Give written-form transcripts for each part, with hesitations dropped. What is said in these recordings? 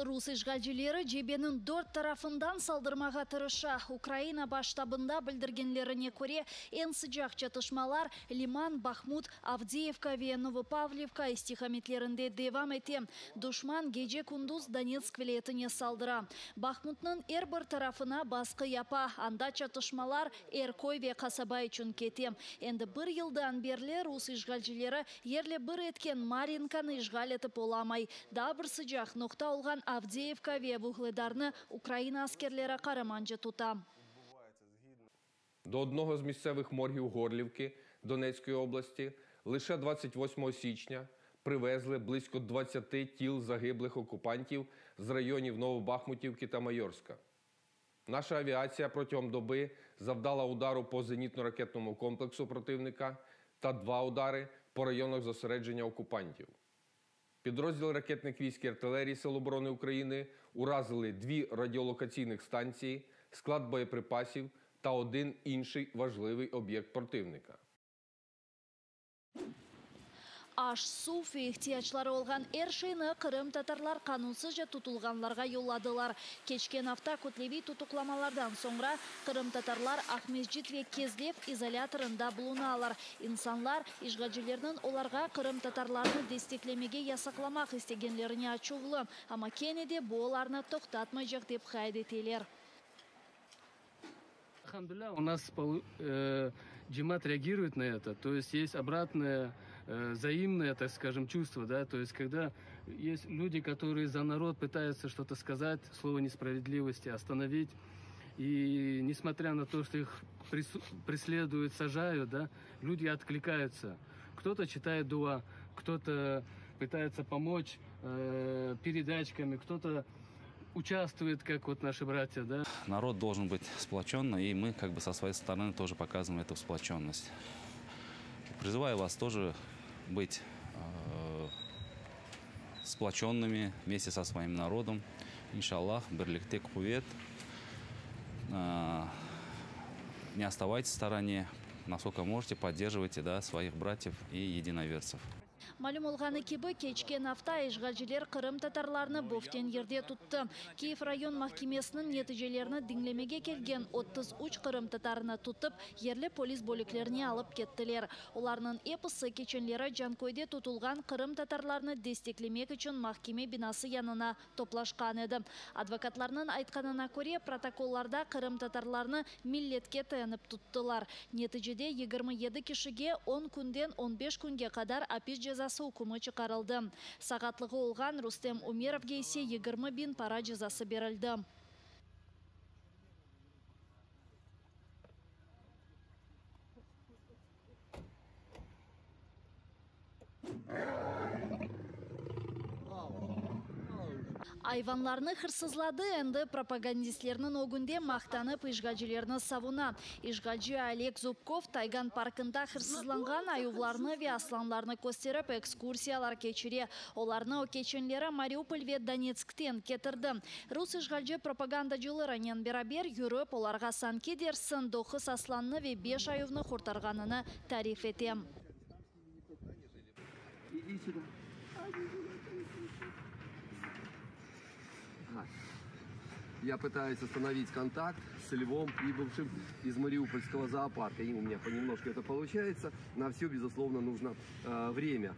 Rus işğalcileri cebeniñ dört tarafından saldırmağa tırışa. Ukraina Baş ştabında bildirgenlerine köre, eñ sıcaq çatışmalar Liman, Bahmut, Avdeyevka ve Novopavlivka istiqametlerinde devam ete. Duşman gece-kündüz Donetsk vilâyetine saldıra. Bahmutnıñ er bir tarafına basqı yapa, anda çatışmalar er köy ve qasaba içün kete. Endi bir yıldan berli rus işğalcileri yerle bir etken Maryinkanı işğal etip olamay. Daa bir sıcaq noqta olğan Avdeyevka ve Vuhledarnı Ukraina askerleri qaramanca tuta. До одного з місцевих моргів Горлівки Донецької області лише 28 січня привезли близько 20 тіл загиблих окупантів з районів Новобахмутівки та Майорська. Наша авіація протягом доби завдала удару по зенітно-ракетному комплексу противника та два удари по районах зосередження окупантів. Підрозділи ракетних військ і артилерії Сил оборони України уразили дві радіолокаційних станції, склад боєприпасів та один інший важливий об'єкт противника. Aş, suv ve ihtiyacları olğan er şeyni qırımtatarlar qanunsızca tutulğanlarğa yolladılar. Keçken afta kütleviy tutuqlamalardan soñra qırımtatarlar Aqmescit ve Kezlev izolâtorında bulunalar. İnsanlar, işğalcilerniñ olarğa qırımtatarlarnı desteklemege yasaqlamaq istegenlerine açuvlı, amma kene de bu olarnı toqtatmaycaq dep qayd eteler. Elhamdülillah, у нас cemaat реагирует на это, то есть есть обратное, взаимное, так скажем, чувство, да, то есть когда есть люди, которые за народ пытаются что-то сказать, слово несправедливости, остановить, и несмотря на то, что их преследуют, сажают, да, люди откликаются. Кто-то читает дуа, кто-то пытается помочь передачками, кто-то участвует, как вот наши братья, да. Народ должен быть сплоченный, и мы как бы со своей стороны тоже показываем эту сплоченность. Призываю вас тоже быть сплоченными вместе со своим народом. Иншаллах, birlikte quvet. Не оставайтесь в стороне, насколько можете, поддерживайте, да, своих братьев и единоверцев. Malüm olğanı kibi, keçken afta işğalciler qırımtatarlarnı böten yerde tuttı. Kiyev rayon mahkemesiniñ neticelerini diñlemege kelgen 33 qırımtatarını tutıp, yerli polis bölüklerine alıp kettiler. Olarnıñ episi keçenleri Canköyde tutulğan qırımtatarlarnı desteklemek içün mahkeme binası yanına toplaşqan edi. Advokatlarnıñ aytqanına köre, protokollarda qırımtatarlarnı milletke tayanıp tuttılar. Neticede 27 kişige 10 künden 15 künge qadar apis cezası ükümi çıqarıldı. Saqatlığı olğan Rustem Umerovge ise 20 biñ para cezası berildi. Ayvanlarnı hırsızladı, endi propagandistlerniñ ögünde maqtanıp işğalcilerni savuna. İşğalci Oleg Zubkov Taygan parkında hırsızlanğan ayuvlarnı ve aslanlarnı kösterip ekskursiyalar keçire. Olarnı o keçenleri Mariupol ve Donetskten ketirdi. Rus işğalci propagandacılarınen beraber yürip, olarğa sanki dersiñ doquz aslannı ve beş ayuvnı qurtarğanını tarif ete. Иди сюда. Ага. Я пытаюсь установить контакт с львом, прибывшим из Мариупольского зоопарка. И у меня понемножку это получается. На все, безусловно, нужно время.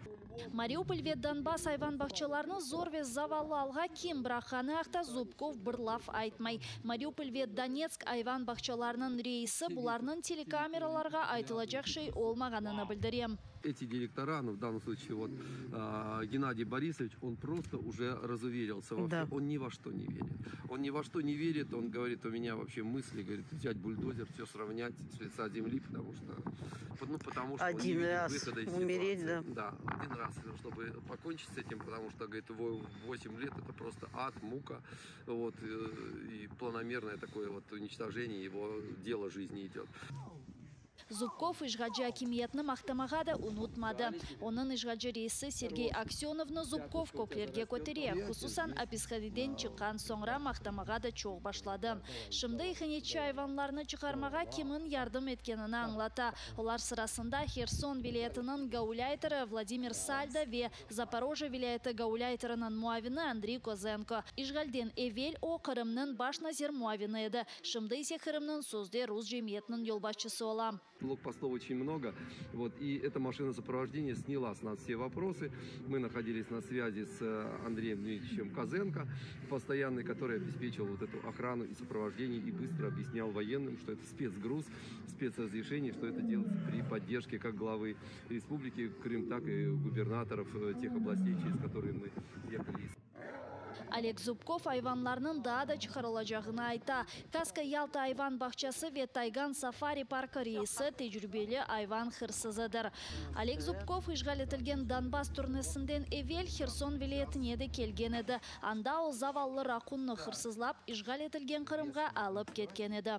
Mariupol ve Donbass ayvan bağçalarını zor ve zavallı alğa kim bıraqqanı aqta Zubkov bir laf aytmay. Mariupol ve Donetsk ayvan bağçalarınıñ reisi bularnıñ telekameralarğa aytılacaq şey olmağanını bildire. Эти директора, ну в данном случае вот Геннадий Борисович, он просто уже разуверился во всем. Он ни во что не верит. Он ни во что не верит, он говорит, у меня вообще мысли, говорит, взять бульдозер, все сравнять с лица земли, потому что, ну, потому что он не Один видит раз выхода из умереть, ситуации. да. Да, один раз, чтобы покончить с этим, потому что, говорит, 8 лет это просто ад, мука, вот, и планомерное такое вот уничтожение его дела жизни идет. Zubkov işğalci akimiyetni maqtamağa da unutmadı. Onıñ işğalci reisi Sergey Aksönovnı Zubkov köklerge kötere, hususan apishaneden çıqqan soñra maqtamağa da çoq başladı. Şimdi ihanetçi ayvanlarnı çıqarmağa kimin yardım etkenini añlata. Olar sırasında Herson vilâyetiniñ gaulâyterı Vladimir Saldo ve Zaporojye vilâyeti gaulâyteriniñ muavini Andriy Kozenko. İşğalden evel o, Qırımnıñ baş nazir muavini edi, şimdi ise Qırımnıñ sözde rus cemiyetiniñ yolbaşçısı ola. Blokpostov oçen mnogo, vot, i eta maşina soprovojdeniya snyala s nas vse voprosı, mı nahodiliz na svyazi s Andreem Dmitriyeviçem Kozenko, postoyannoy, kotorıy obespeçival vot etu ohranu i soprovojdeniye i bıstro obyasnyal voyennym, çto eto spetsgruz, spetsrazrešeniye, çto eto delatsya pri podderjke kak glavı Respubliki Krım, tak i gubernatorov teh oblastey, çerez kotorıye mı yehali. Oleg Zubkov ayvanlarnıñ daa da çıqarılacağını ayta. Kaska Yalta ayvan bağçası ve Taygan safari parkı reisi, tecrübeli ayvan hırsızıdır. Oleg Zubkov işğal etilgen Donbass turnesinden evel Herson vilâyetine de kelgen edi. Anda o zavallı rakunnı hırsızlap, işğal etilgen Qırımğa alıp ketken edi.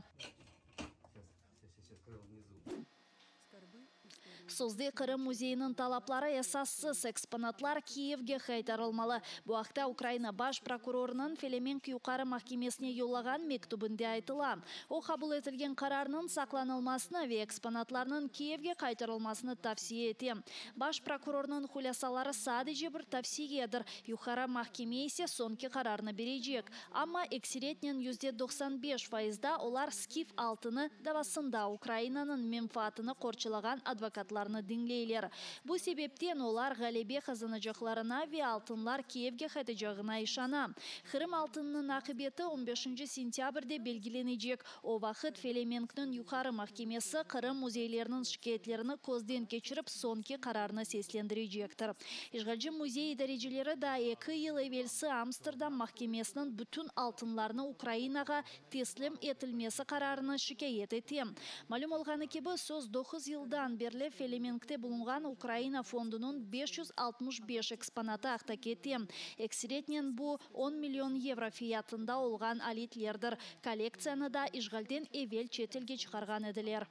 Sözde Qırım müzeyiniñ talapları esassız, eksponatlar Kiyevge qaytarılmalı. Bu aqta Ukraina Baş prokurorınıñ Felemenk Yuqarı mahkemesine yollağan mektübinde aytıla. O, qabul etilgen qararnıñ saqlanılmasını ve eksponatlarnıñ Kiyevge qaytarılmasını tavsiye ete. Baş prokurornıñ hulâsaları sadece bir tavsiyedir, Yuqarı mahkeme ise soñki qararnı berecek. Amma ekseriyetnen 95% fayızda olar skif altını davasında Ukrainanıñ menfaatını qorçalağan advokatlarnı diñleyler. Bu sebepten olar ğalebe qazanacaqlarına ve altınlar Kiyevge qaytacağına işana. Qırım altınınıñ aqibeti on beşinci sentâbrde belgilenecek. O vaqıt Felemenkniñ Yuqarı mahkemesi Qırım müzeyleriniñ şikâyetlerini közden keçirip soñki qararnı seslendirecektir. İşğalci müzey idarecileri daa eki yıl evelsi Amsterdam mahkemesiniñ bütün altınlarnı Ukrainağa teslim etilmesi qararını şikâyet ete. Malüm olğanı kibi, söz doquz yıldan berli Felemenkte bulunğan Ukraina fondunıñ 565 eksponatı aqta kete. Ekseretnen bu, on million yevro fiyatında olğan aletlerdir. Kollektsiyanı da işğalden evel çetelge çıqarğan ediler.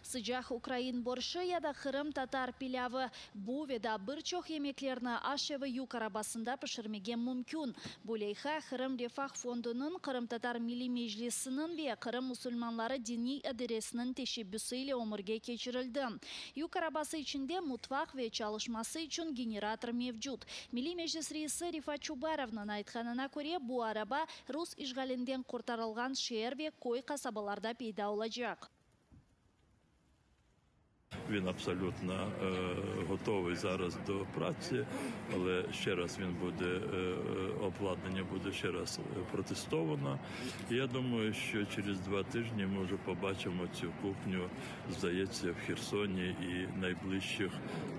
Sıcaq ukrain borşçı ya da qırımtatar pilâvı. Bu ve daa bir çoq yemeklerni aş evi yük arabasında pişirmege mümkün. Bu leyha Qırım Refah Fondunıñ, Qırımtatar Milliy Meclisiniñ ve Qırım musulmanları diniy idaresiniñ teşebbüsi ile ömürge keçirildi. Yük arabası içinde mutfaq ve çalışması içün generator mevcut. Milliy Meclis reisi Refat Çubarovnıñ aytqanına köre, bu araba rus işğalinden qurtarılğan şeer ve köy-qasabalarda peyda olacaq. Він абсолютно готовий зараз до праці, але ще раз він буде, обладнання буде ще раз протестовано. Я думаю, що через 2 тижні ми вже побачимо цю кухню, здається, в Херсоні і найближчих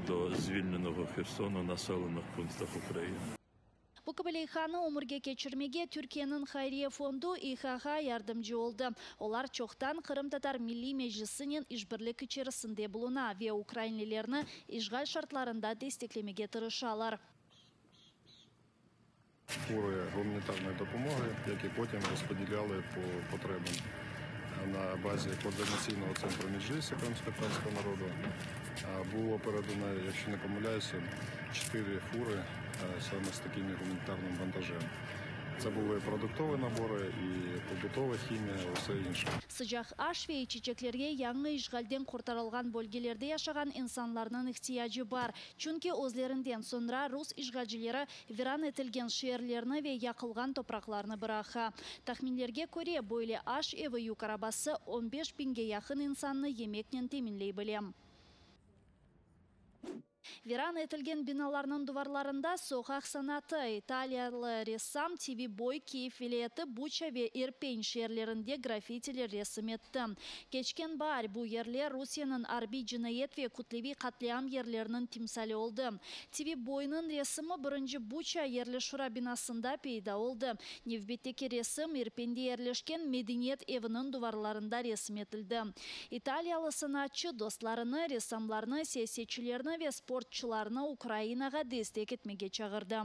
до звільненого Херсону населених пунктах України. Bu kibi leyhanı ömürge keçirmege Türkiyeniñ hayriye fondu İHH yardımcı oldı. Olar çoqtan Qırımtatar Milliy Meclisinen işbirlik içerisinde buluna ve ukrainlilerni işğal şartlarında desteklemege tırışalar. Фури гуманітарної допомоги, які потім розподіляли по потребам. На базі координаційного центру Меджлісу кримськотатарського народу було передано, якщо не помиляюся, 4 фури саме з таким гуманітарним вантажем. Це були продуктові набори і побутова хімія, усе інше. Sıcaq aş ve içeceklerge yañı işğalden qurtarılğan bölgelerde yaşağan insanlarnıñ ihtiyacı bar. Çünki özlerinden soñra rus işğalcileri viran etilgen şeerlerni ve yaqılğan topraqlarnı bıraqa. Tahminlerge köre, böyle aş evi yük arabası 15 biñge yaqın insannı yemeknen teminley bile. Viran etilgen binalarnıñ duvarlarında soqaq sanatı, italiyalı ressam TV Boy Kiyev vilâyeti Buça ve Irpen şeerlerinde grafitiler resim etti. Keçken baar bu yerler Rusiyeniñ arbiy cinayet ve kütleviy qatliam yerleriniñ timsali oldı. TV Boynıñ resimi birinci Buça yerli şura binasında peyda oldı. Nevbetteki resim Irpende yerleşken Medeniyet eviniñ duvarlarında resim etildi. İtaliyalı sanatçı dostlarını, ressamlarnı, siyasetçilerni ve sportçılarnı Ukrainağa destek etmege çağırdı.